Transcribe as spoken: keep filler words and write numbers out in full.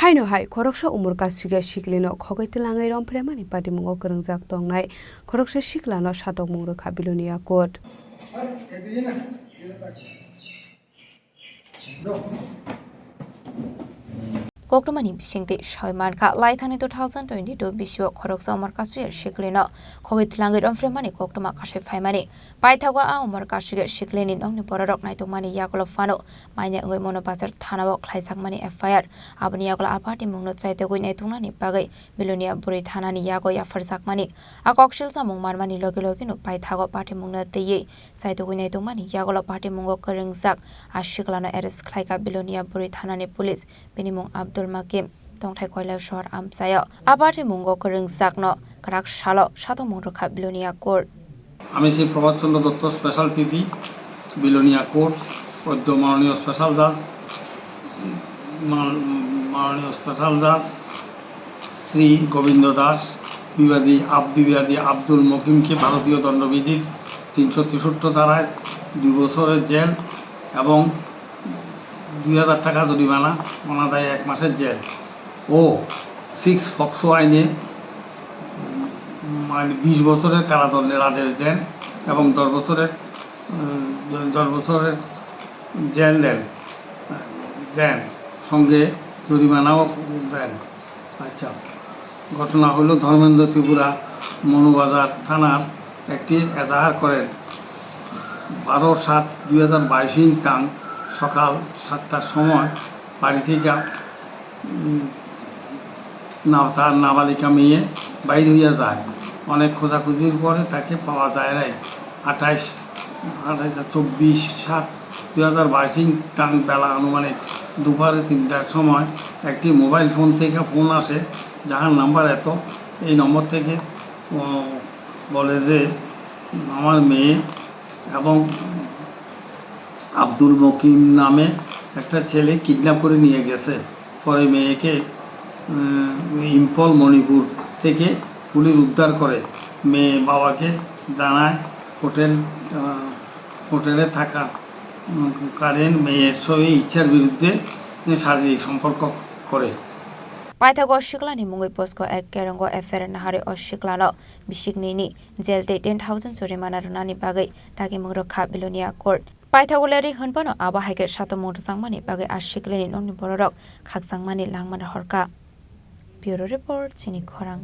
Haino hai khoroksa umor kasugya siklino khogwi twlangwi romphre mani patimungo kwrwngjak tongnai khoroksa siklano satokmung rwkha Belonia court. Koktwmani bisingtwi sawi mankha, laithani two thousand twenty-two bisio khoroksa umor kasugya siklino khogwi twlangwi romphre mani koktwma kasui phaimani. Paithago a umor kasugya siklini nokni bororok naitokmani yagulo phano manya wngwi Mono Bazar thanao khlaijakmani F I R. Aboni yagulo a patimungno chaitogwi naitoknani bagwi Belonia bwrwi thanani yago yapharjakmani. A koksil samung manmani logi logino paithago patimungno twiwi chaitogwi naitokmani yagulo patimungo kwrwngjak a siklano arrest khlaikha Belonia bwrwi thanani police. Bini mung Abdul Makim, tongthai Koilashahar amchaio. A patimungo kwrwngjakno kwrak salo satokmung rwkha Belonia court. আমি শ্রী প্রভাতচন্দ্র দত্ত, স্পেশাল পিপি, বিলোনিয়া কোর্ট, অদ্য মাননীয় স্পেশাল জাজ, মান-, মাননীয় স্পেশাল জাজ শ্রী গোবিন্দ দাস বিবাদী আব-, বিবাদী আব্দুল মকিমকে ভারতীয় দণ্ডবিধির তিনশো তেষট্টি ধারায় দুই বছরের জেল এবং দুই হাজার টাকা জরিমানা, অনাদায়ে এক মাসের জেল ও সিক্স পক্সো আইনে, উম, মানে, বিশ বছরের কারাদণ্ডের আদেশ দেন এবং দশ বছরের, উম, দ-, দশ বছরের জেল দেন, দেন, সঙ্গে জরিমানাও দেন। আচ্ছা, ঘটনা হলো ধর্মেন্দ্র ত্রিপুরা মনুবাজার থানার একটি এজাহার করেন। বারো সাত দুই হাজার বাইশ ইংতাং সকাল সাতটার সময় বাড়ি থেকে, উম, না-, তার নাবালিকা মেয়ে বাইর হইয়া যায়। অনেক খোঁজাখুঁজির পরে তাকে পাওয়া যায় নাই। আঠাইশ, আঠাইশ, চব্বিশ সাত দুই হাজার বাইশ ইংতাং বেলা আনুমানিক দুপুরে তিনটার সময় একটি মোবাইল ফোন থেকে ফোন আসে, যাহার নাম্বার এত, এই নম্বর থেকে, ও, বলে যে আমার মেয়ে এবং আব্দুল মকিম নামে একটা ছেলে কিডন্যাপ করে নিয়ে গেছে। পরে মেয়েকে, উম, ইম্ফল মণিপুর থেকে পুলিশ উদ্ধার করে। মেয়ে বাবাকে জানায় হোটেল, আহ, হোটেলে থাকা, উম, কারেন মেয়ের সঙ্গে ইচ্ছার বিরুদ্ধে শারীরিক সম্পর্ক করে। Paithago siklani mungwi posko ek kerongo F I R nahari o siklano bisiknini jel tei ten thousand jorimana rwnani bagwi dagimung rwkha Belonia court. Paithago leri hwnphano abo hai khe satokmung rwjakmani bagwi a siklini nokni bororok khakchangmani langmani horkha. Bureau Report, Chini Khorang.